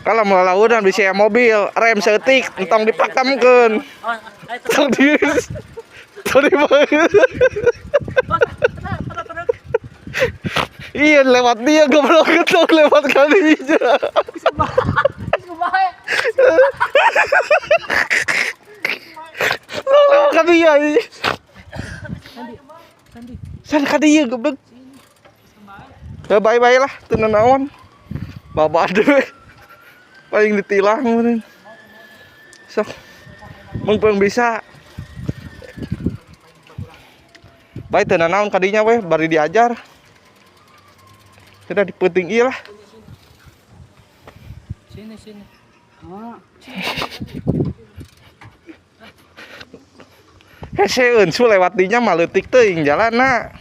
Kalau melalaunan bisa ya mobil, rem seeutik entong dipakamkeun. Oh, ayo terus. Tong di tong di Bos, ada truk. Iya lewat dia goblok tong lewat kali aja. Kumaha ya? Tong lewat kali dia. Sandi. Sandi. San ka dieu goblok. Ya bye-bye lah teu naon. Babad we. Paling ditilang meureun. Sok. Mungpung bisa. Bae teu nanaon kadinya we bari diajar. Sudah dipenting ieu lah. Sini, sini. Ah. Hese eunsu lewat dinya mah leutik teuing jalanna.